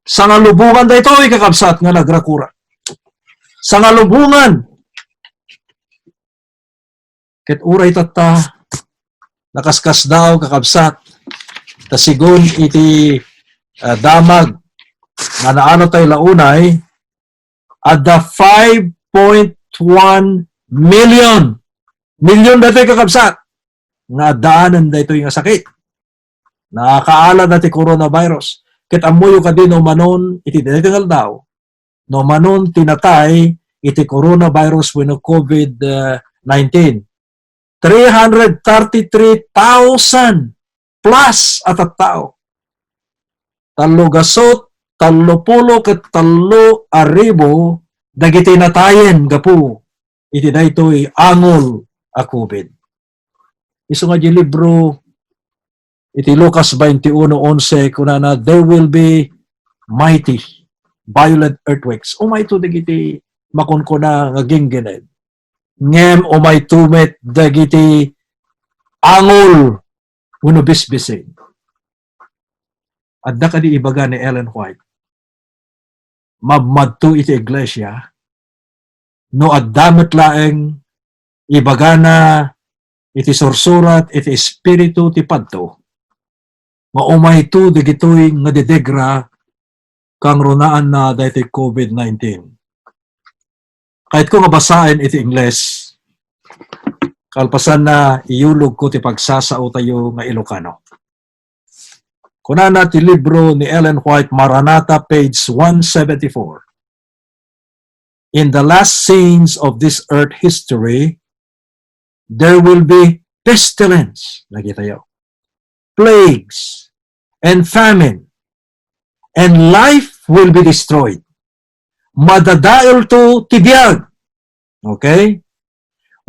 sangalubongan daytoy, kakabsat, nga nagrakura. Sangalubongan. Ket uray tatta, nakaskasdaaw, kakabsat, ta sigun iti, ah, damag nga naano tay la unay, adda five point one million. Million daytoy, kakabsat. nga addaanen daytoy nga sakit. Nakaalada ti coronavirus. Ket ammoyo kadi no manon iti daytoy nga aldaw, no manon ti natay iti coronavirus wenno COVID nineteen. Three hundred thirty-three thousand plus a tattao. Tallo gasut, tallo pulo ket tallo a ribu dagiti natayen gapu iti daytoy angol a COVID. Isu nga di libro iti Lucas twenty-one onse, kunana, "There will be mighty, violent earthquakes." Umayto dagiti makunkuna nga ginggined. Ngem umayto met dagiti angol wenno bisbisin. Adda kadi ibaga ni Ellen White, mabmadto iti iglesia, no adda met laeng ibagana iti sursurat iti Espiritu ti padto, nga umayto dagitoy nga didegra kangrunaanna daytoy COVID nineteen. Kayatko nga basaen iti Ingles, kalpasanna, iyulogko ti pagsasaotayo nga Ilocano. Kunana ti libro ni Ellen White, Maranatha, page one seventy-four. "In the last scenes of this earth history, there will be pestilence," nakitayo, "plagues, and famine, and life will be destroyed." Madadaelto ti biag. Okay?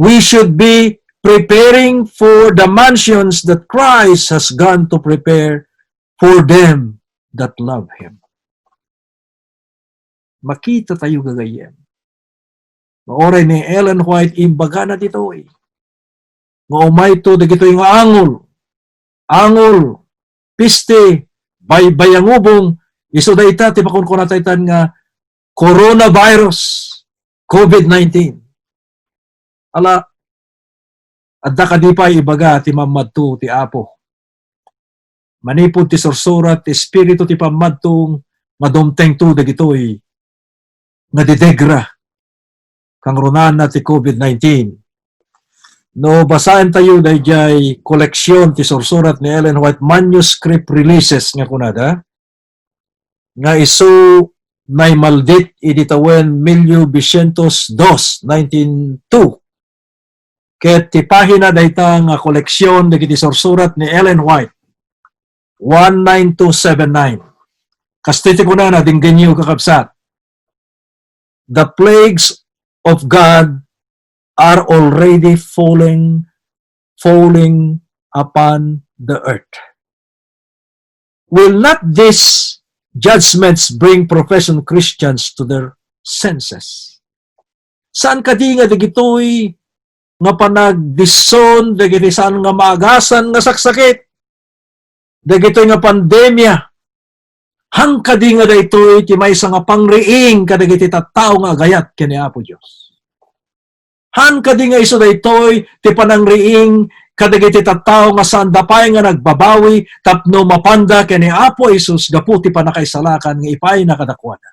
We should be preparing for the mansions that Christ has gone to prepare for them that love Him. Makita tayo, gagayyem, nga uray ni Ellen White, imbagana ditoy nga umayto dagitoy nga angol, angol, piste, baybayangubong, isu dayta ti makunkuna tayo nga coronavirus, COVID nineteen. Ala, adda kadi pay ibaga ti mammadto ti Apo? Manipud ti sursurat ti Espiritu ti pammadto nga dumtengto dagitoy nga didegra kangrunaanna ti COVID nineteen. No basaentayo daydiay koleksion ti sursurat ni Ellen White, Manuscript Releases nga kunada, nga isu naimaldit idi tawen mil novecientos dos, nineteen two. Ket ti pahina dayta nga koleksion dagiti sursurat ni Ellen White, one nine two seven nine. Kastoy ti kunana, denggenyo, kakabsat, "The plagues of God are already falling, falling upon the earth." Will not these judgments bring professing Christians to their senses? Saan kadi nga dagitoy nga panagdison dagiti saan nga maagasan nga saksakit, dagitoy nga pandemia, han kadi nga daytoy ti maysa nga pangriing kadagiti tattao nga agayat ken ni Apo Dios? Han kadi nga isu daytoy ti panangriing kadagiti tattao nga saanda pay nga nagbabawi tapno mapanda ken ni Apo Jesus gapu ti pannakaisalakan nga ipaayna kadakuada?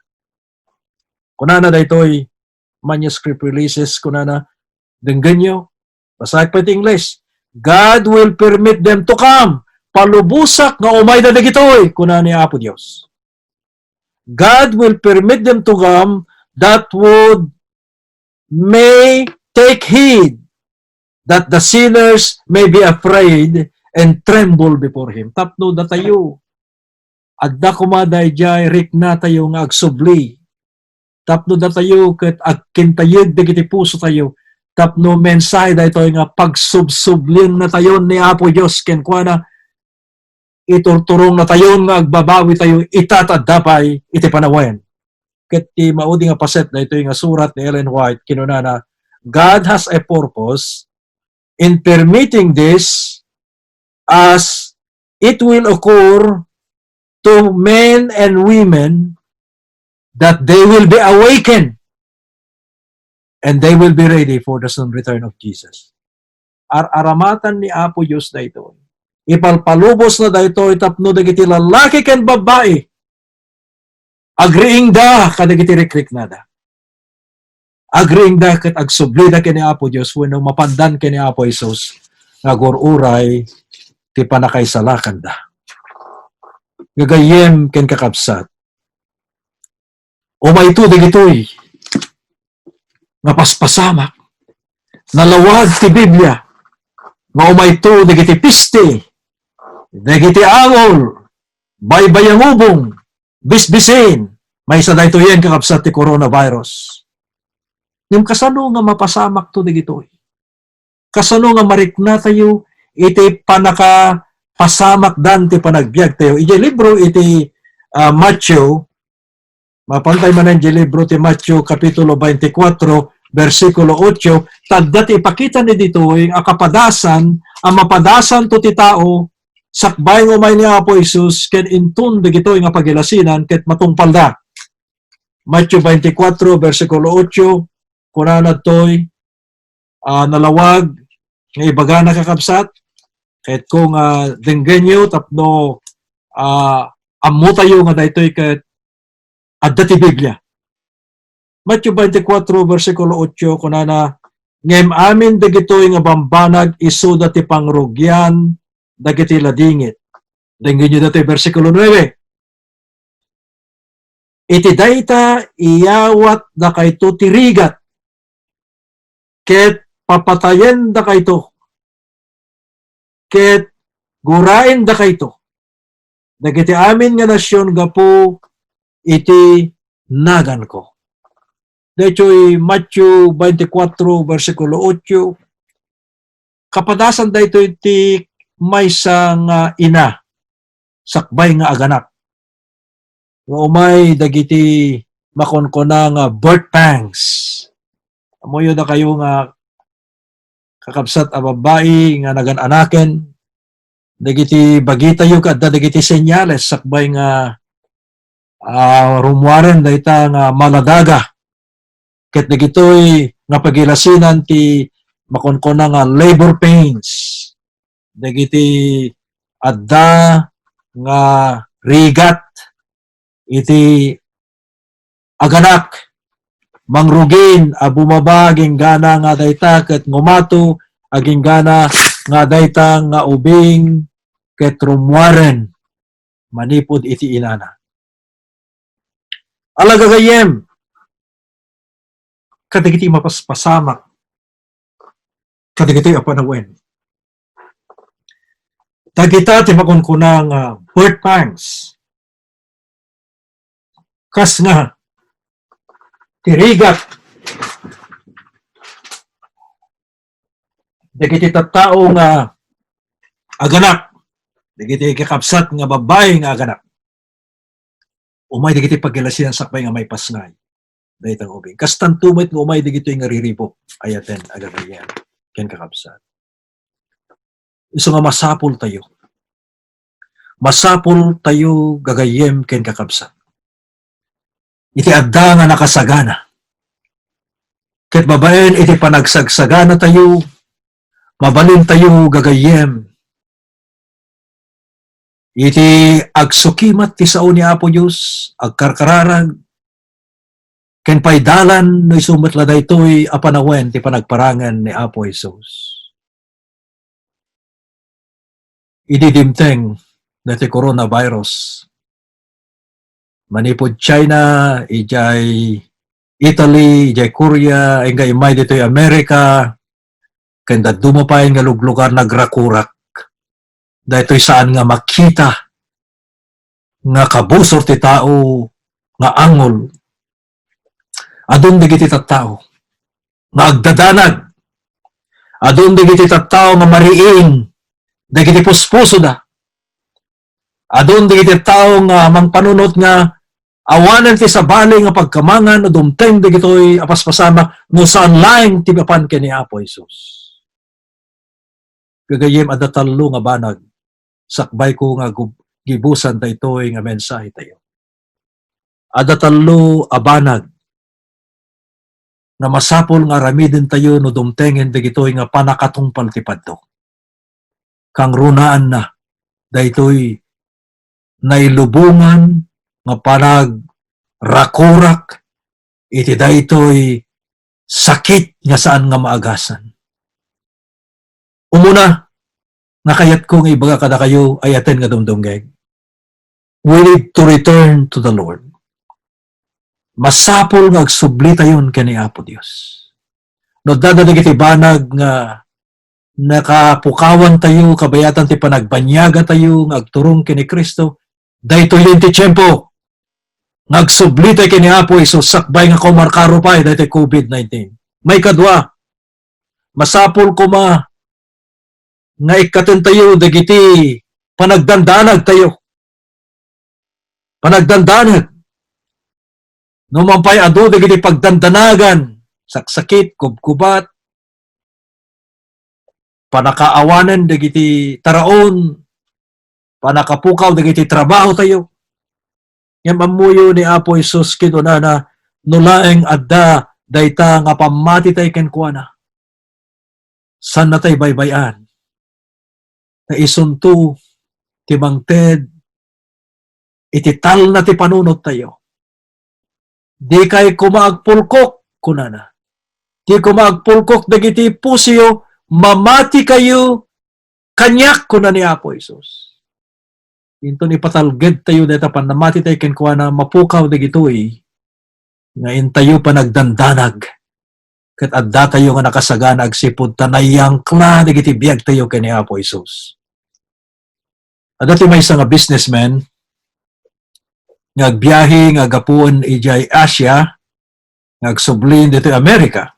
Kunana daytoy Manuscript Releases, kunana, denggenyo, basaek pay ti English, "God will permit them to come." Palubosak nga umayda dagitoy, kuna ni Apo Dios. "God will permit them to come that would may take heed that the sinners may be afraid and tremble before him." Tapno datayo, adda koma daydiay riknatayo nga agsubli. Tapno datayo ket agkintayeg dagiti pusotayo, tapno mensahe daytoy nga pagsubsubliennatayon ni Apo Dios kenkuana, iturturongnatayon nga agbabawitayo ita ta adda pay iti panawen. Ket ti maudi nga paset daytoy nga surat ni Ellen White, kinunana, "God has a purpose in permitting this, as it will occur to men and women that they will be awakened and they will be ready for the soon return of Jesus." Ar-aramatan ni Apo Dios daytoy. Ipalpalubosna daytoy tapno dagiti lalaki ken babbai agriingda kadagiti rikriknada. Agriingda ket agsublida ken ni Apo Dios wenno mapandan ken ni Apo Jesus nga agur-uray ti pannakaisalakanda. Gagayyem ken kakabsat, umayto dagitoy nga paspasamak. Nalawag ti Biblia nga umayto dagiti peste, dagiti angol, baybayangubong, bisbisin, maysa daytoyen, kakabsat, ti coronavirus. Ngem kasano nga mapasamakto dagitoy? Kasano nga mariknatayo iti pannakapasamakdan ti panagbiagtayo? Idiay libro iti, ah, Matthew, mapantay manen idiay libro ti Matthew, Kapitulo twenty-four, bersikulo otso, ta adda ti ipakita ni ditoy a kapadasan a mapadasanto ti tao sakbay nga umay ni Apo Jesus ken inton dagitoy nga pagilasinan ket matungpalda. Matthew twenty-four, bersikulo otso, kunana ditoy, ah, nalawag nga ibagana, kakabsat, ket kung, ah, denggenyo tapno, ah, ammotayo nga daytoy ket adda ti Biblia. Matthew twenty-four, bersikulo otso, kunana, "Ngem amin dagitoy nga bambanag isuda ti pangrugian dagiti ladingit." Denggenyo daytoy, bersikulo nuebe. "Iti dayta, iyawatdakayto ti rigat, ket papatayendakayto, ket guraendakayto dagiti amin nga nasion gapu iti naganko." Daytoy Matthew twenty-four, bersikulo otso, kapadasan daytoy ti maysa nga ina sakbay nga aganak. Nga umay dagiti makunkuna nga birth pangs. Ammoyo dakayo nga kakabsat a babbai nga nagan-anaken, dagiti bagitayo ket adda dagiti senyales sakbay nga, ah, rummuaren dayta nga maladaga. Ket dagitoy nga pagilasinan ti makunkuna nga labor pains. Dagiti adda nga rigat iti aganak, mangrugin a bumaba agingga nga dayta ket ngumato agingga nga dayta nga ubing ket rummuaren manipud iti inana. Ala gagayyem, kadagiti mapaspasamak kadagitoy a panawen. Dagita ti makunkuna nga birth pangs. Kas nga, ti rigat dagiti tattao nga aganak, dagiti kakabsat nga babbai nga aganak. Umay dagiti pagilasinan sakbay nga maipasngay dayta nga ubing. Kastanto met nga umay dagitoy nga riribuk, ayaten a gagayyem ken kakabsat. Isu nga masapul tayo. Masapul tayo gagayyem ken kakabsat. Iti adda nga nakasagana. Ket babaen iti panagsagsagana tayo, mabalin tayo gagayyem iti agsukimat ti sao ni Apo Dios, agkarkararag, ken paidalan no isu met la daytoy a panawen ti panagparangen ni Apo Jesus. Idi dimteng daytoy coronavirus, manipud China, idiay Italy, idiay Korea, enggana immay ditoy America, ken dadduma pay nga luglugar nagrakurak. Daytoy saan nga makita nga kabusor ti tao nga angol. Adun dagiti tattao nga agdadanag. Adun dagiti tattao nga mariing dagiti puspusoda. Adun dagiti tattao nga mangpanunot nga awanen ti sabali nga pagkamangan no dumteng dagitoy a paspasamak no saan laeng ti mapan ken ni Apo Jesus. Gagayyem, adda tallo nga banag sakbay ko nga gub-, gibusan daytoy nga mensahe tayo. Adda tallo a banag nga masapul nga aramiden tayo no dumtengen dagitoy nga pannakatungpal ti padto. Kangrunaanna, daytoy nailubongan nga panagrakurak iti daytoy sakit nga saan nga maagasan. Umuna, nga kayatko nga ibaga kadakayo, ay-ayaten nga dumdumngeg. We need to return to the Lord. Masapul nga agsublitayon ken ni Apo Dios. No adda dagiti banag nga nakapukawantayo, kabayatan ti panagbaniyagatayo nga agturong ken ni Cristo, daytoy ti tiempo nga agsublitay ken ni Apo Jesus sakbay nga kumarkaro pay daytoy covid nineteen. Maikadua, masapul koma nga ikkatentayo dagiti panagdandanagtayo. Panagdandanag. No man pay adu dagiti pagdandanagan, saksakit, kubkubat, panakaawanen dagiti taraon, panakapukaw dagiti trabahotayo. Ngem ammoyo ni Apo Jesus, kinunana, no laeng adda dayta nga pammatitay kenkuana, saannatay baybay-an ta isunto ti mangted iti talna ti panunottayo. Dikay koma agpulkok, kunana. Di koma agpulkok dagiti pusiyo, mamatikayo kaniak, kuna ni Apo Jesus. Inton ipatalgedtayo dayta pannamatitay kenkuana, mapukaw dagitoy nga intayo panagdandanag ket addatayo nga nakasagana agsipud ta nayangkla dagiti biagtayo ken ni Apo Jesus. Adda ti maysa nga businessman nga agbiahe nga aggapuan idiay Asia nga agsubli ditoy Amerika.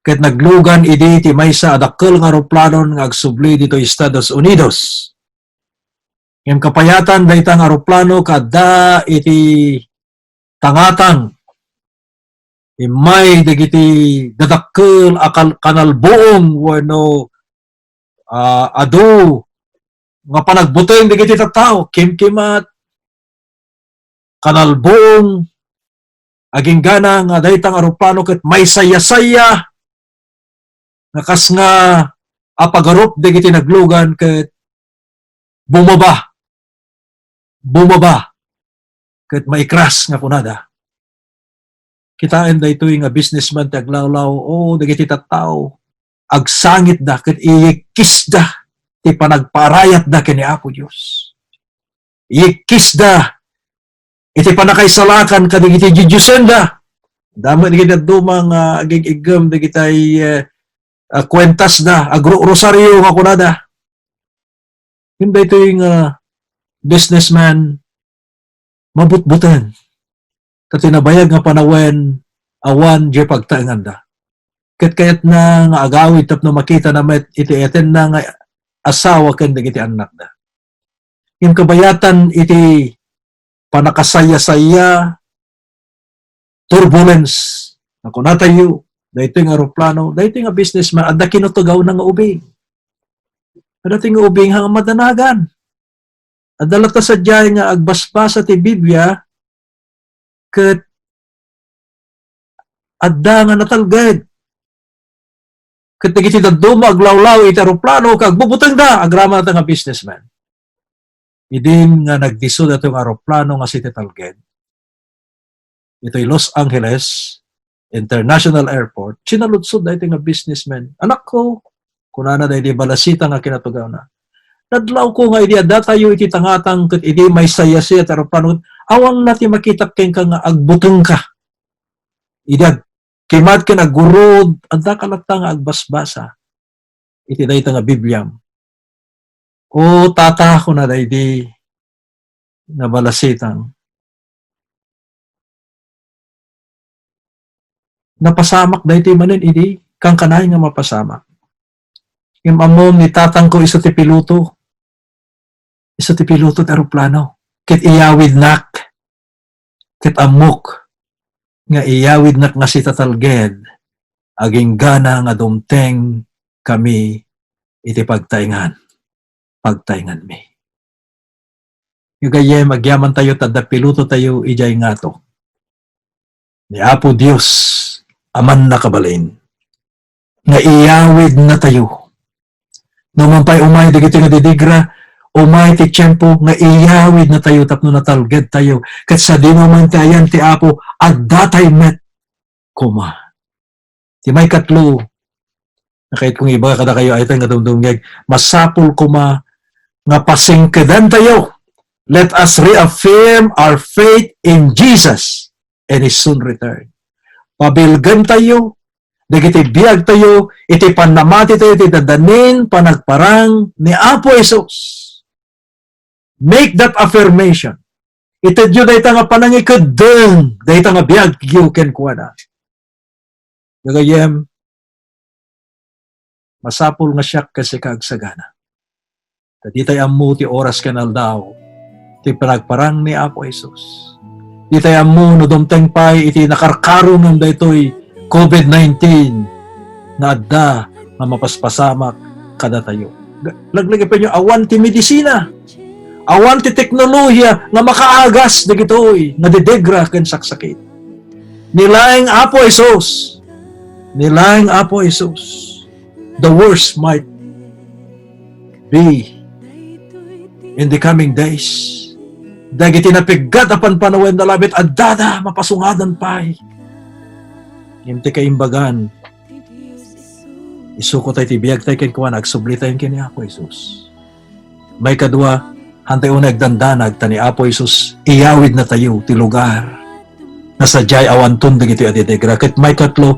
Ket naglugan idi ti maysa a dakkel nga aeroplano nga agsubli ditoy Estados Unidos. Ngem kapayatan dayta nga aeroplano kadda iti tangatang. Immay dagiti dadakkel a kal-, kanalbuong wenno, ah, adu nga panagbuteng dagiti tattao, kimkimat, kanalbuong, aginggana nga dayta nga aeroplano ket maysayasaya nga kas nga apagarup dagiti naglugan ket bumaba. Bumaba. Ket maikras nga kunada. Kitaen daytoy nga businessman ti aglawlaw, o dagiti tattao, agsangitda ket iyikkisda ti panagpaarayatda ken ni Apo Dios. Iyikkisda iti pannakaisalakan kadagiti didiosenna. Damo dagiti dadduma nga agig-iggem dagitay, eh, ah, kuentasda, agro-rosario nga kunada. Ngem daytoy nga businessman, mabutbuteng. Ta ti nabayag nga panawen, awan diay pagtaenganda. Ket kayatna nga agawid tapno makitana met iti ayatenna nga asawa ken dagiti annakda. Ngem kabayatan iti pannakasayasaya, turbulence, nga kunatayo, daytoy nga aeroplano, daytoy nga businessman, adda kinatugawna nga ubing. Adda ti nga ubing nga madanagan. Adda latta sadiay nga agbasbasa ti Biblia, ket adda nga natalged. Ket dagiti dadduma aglawlaw iti aeroplano, ket agbubutengda, agraman latta nga businessman. Idin nga nagdisso daytoy nga aeroplano nga sitatalged, itoy Los Angeles International Airport, sinaludsod daytoy nga businessman, "Anakko," kunana daydi balasita nga kinatugawna, "nadlawko nga idi addatayo iti tangatang ket idi maysayasaya ti aeroplano, awan la ti makitak kenka nga agbutengka. Idi agkimat ken aggurud, addaka latta nga agbasbasa iti dayta nga Bibliam." "O, tata," kuna daydi nga balasitang, "napasamak daytoy manen idi, kankanayon nga mapasamak. Ngem ammom ni tatangko isu ti piloto. Isu ti piloto ti aeroplano. Ket iyawidnak. Ket ammok nga iyawidnak nga sitatalged, aginggana nga dumteng kami iti pagtaengan, pagtaenganmi." Nga gayyem, agyamantayo ta adda pilototayo idiay ngato. Ni Apo Dios a mannakabalin nga iyawidnatayo. No man pay umay dagiti nga didigra, umay ti tiempo nga iyawidnatayo tapno natalgedtayo. Ket sadino man ti ayan ti Apo, addatay met koma. Ti maikatlo, Nakaitkong ibaga kadakayo, ay tayo nga dumdumngeg, masapul koma nga pasingkedantayo. Let us reaffirm our faith in Jesus and His soon return. Pabilgentayo dagiti biagtayo iti pannamatitayo iti dandanin panagparang ni Apo Jesus. Make that affirmation. Itedyo dayta nga panangikeddeng, dayta nga biagyo kenkuana. Gagayyem, masapul nga siak ken sika agsagana. Ta ditay ammo ti oras ken aldaw ti panagparang ni Apo Jesus. Ditay ammo no dumteng pay iti nakarkarongem daytoy covid nineteen nga adda nga mapaspasamak kadatayo. Ga-, laglagipenyo, awan ti medisina, awan ti teknolohiya nga makaagas dagitoy nga didegra ken saksakit. Ni laeng Apo Jesus, ni laeng Apo Jesus, the worst might be in the coming days. Dagiti napiggat a panpanawen na labit addada, mapasungadan pay. Ngem ti kaimbagan, isuko tay ti biagtay kenkuana, agsublitayon ken ni Apo Jesus. Maikadua, hantay unay agdandanag ta ni Apo Jesus iyawidnatayo ti lugar nga sadiay awanton dagitoy a didegra. Ket maikatlo,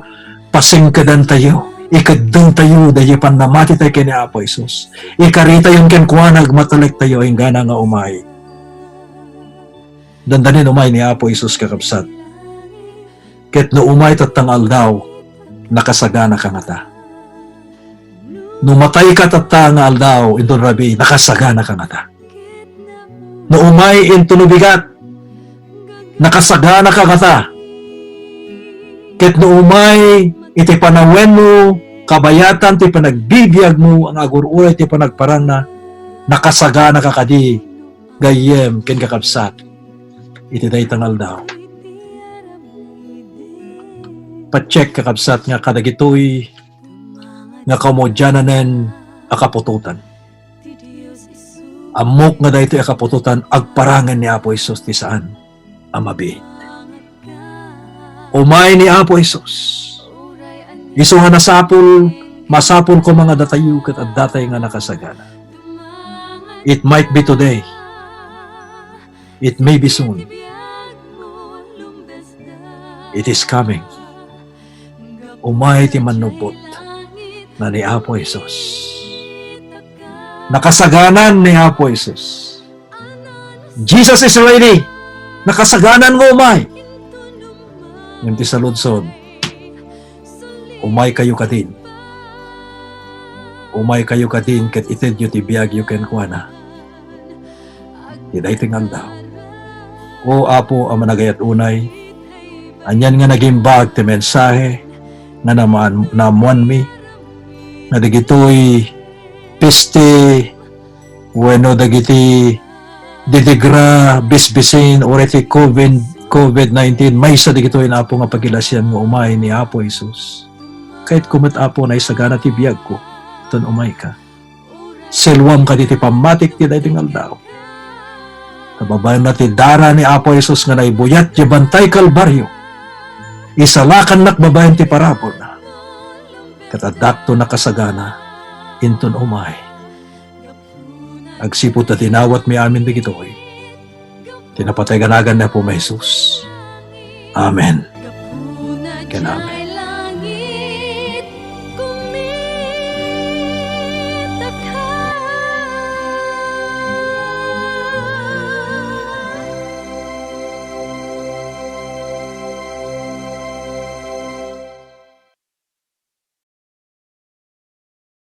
pasingkedantayo, ikeddengtayo daydi pannamatitayo ken ni Apo Jesus. Ikaritayon kenkuana, agmatalektayo inggana nga umay. Dandanin umay ni Apo Jesus, kakabsat. Ket no umay tatta nga aldaw, nakasaganaka ngata. No matayka tatta nga aldaw, inton rabii, nakasaganaka ngata. No umay inton bigat, nakasaganaka ngata. Ket no umay iti panawenmo, kabayatan ti panagbibiagmo nga agur-uray ti panagparangna, nakasaganaka kadi, gayyem ken kakabsat, iti dayta nga aldaw. Pa-check, kakabsat, nga kadagitoy nga kamudiananen a kaputotan. Ammok nga daytoy a kaputotan, agparangen ni Apo Jesus ti saan a mabiit. Umay ni Apo Jesus. Isu nga nasapul, masapul koma nga datayo ket addatay nga nakasagana. It might be today. It may be soon. It is coming. Umay ti mannubbot na ni Apo Jesus. Nakasaganan ni Apo Jesus. Jesus is ready. Nakasaganan nga umay. Ngem ti saludsod, umaykayo kadin. Umaykayo kadin ket itedyo ti biagyo kenkuana. Ti daytoy nga aldaw. O Apo a managayat unay, anian nga nagimbag ti mensahe nga namaan-, naammoanmi, nga dagitoy peste wenno dagiti didigra, bisbisin, uray ti covid, covid nineteen, maysa dagitoy, Apo, nga pagilasian nga umay ni Apo Jesus. Kayatko met, Apo, naisagana ti biagko, ton umayka. Selwam kadi ti pammatik ti daytoy nga aldaw. Ta babaen na ti dara ni Apo Jesus nga naibuyat ti bantay Kalbario. Isalakannak babaen ti parabur. Ket addakto nakasagana inton umay. Agsipud ta dinawatmi amin dagitoy ti napatay nga nagan ni Apo Jesus. Amen. Ken amen.